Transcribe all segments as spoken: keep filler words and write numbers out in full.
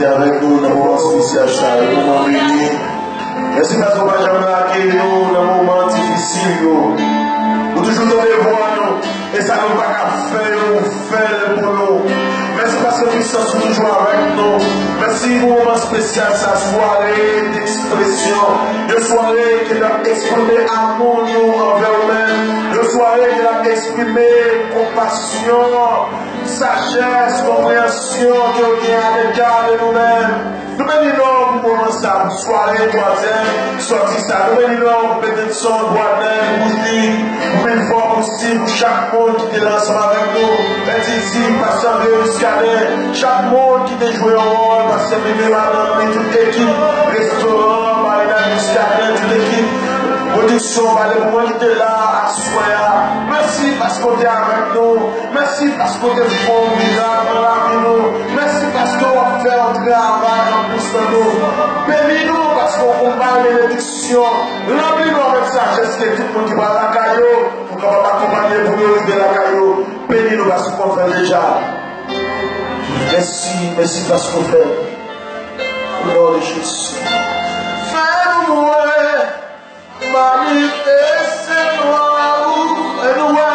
Avèk nou nan moman espesyal sa yo, moman beni. Mèsi paske w pa janm lage nou nan moman difisil yo. Ou toujou tande vwa nou. E sa nou pa ka fè yo, ou fè l pou nou. Mèsi paske pisans ou toujou avèk nou. Mèsi pou moman espesyal sa, sware dekspresyon. Yon sware ke n ap eksprime amou nou anvè ou menm. Yon sware ke n ap eksprime konpasyon, sajès, konpreyansyon ke w gen aleka de nou menm. Nou beni non w pou moman sa, pou sware twazyèm sòti sa. Nou beni non w pou benediksyon, dwa nèg, pou jwi, pou minfò, pou stil, pou chak moun ki te la ansanm avèk nou. Mèt Didi, pastè André Muscadin, chak moun ki te jwe yon wòl, pastè Bebe, madanm li, tout ekip restoran, Marina Muscadin, tout ekip pwodiksyon, pale pou mwen ki te la aswè a. Mèsi paske w te avèk nou. Mèsi paske w te fè yon mirak nan lavi nou. Mèsi paske w ap fè yon travay nan plis nan nou. Beni nou paske w konn bay benediksyon. Ranpli nou avèk sajès ke tout moun ki pral lakay yo, pou kapab akonpanye pou yo rive lakay yo. Beni nou paske w konn fè l deja. Mèsi, mèsi paske w fè l. O non de Jezi. Fè nou mwen manifeste glwa ou, fè nou wè.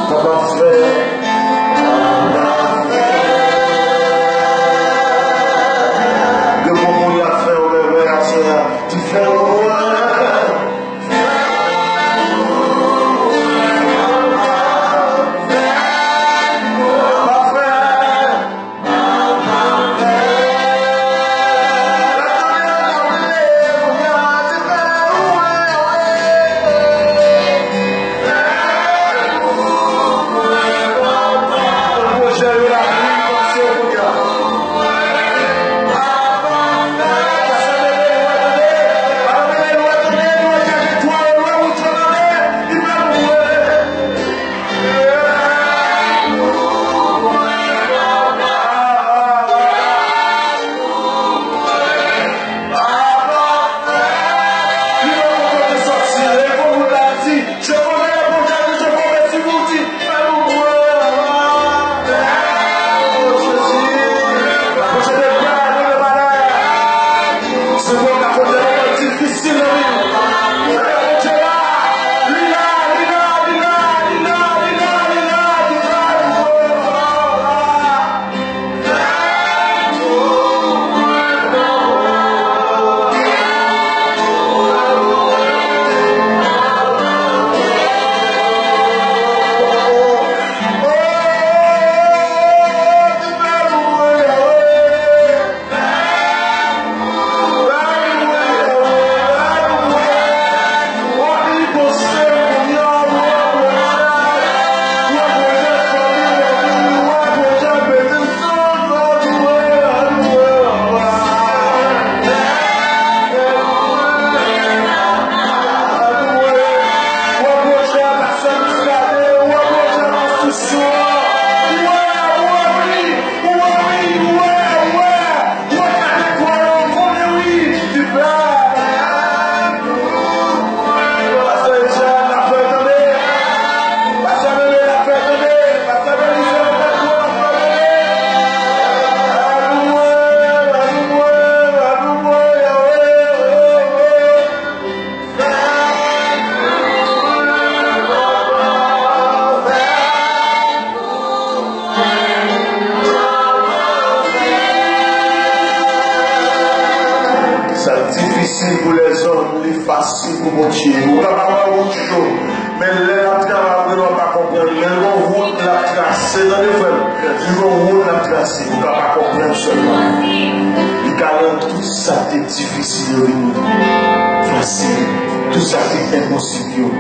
Papa fè. Gen bon moun la fè yon mèvèy aswè a. Ki fè yon mèvèy. Papa fè. Sa difisil pou lèzòm, li fasil pou Bondye. Ou ka pa wè wout yo, men lè l ap travay avè w, w ap pa konprann. Men l gon wout l ap trase, tande frè m. Li gen yon wòl l ap trase, ou ka pa konprann sèlman. Li ka rann tout sa k te difisil yo vin fasil, tout sa k te enposib yo.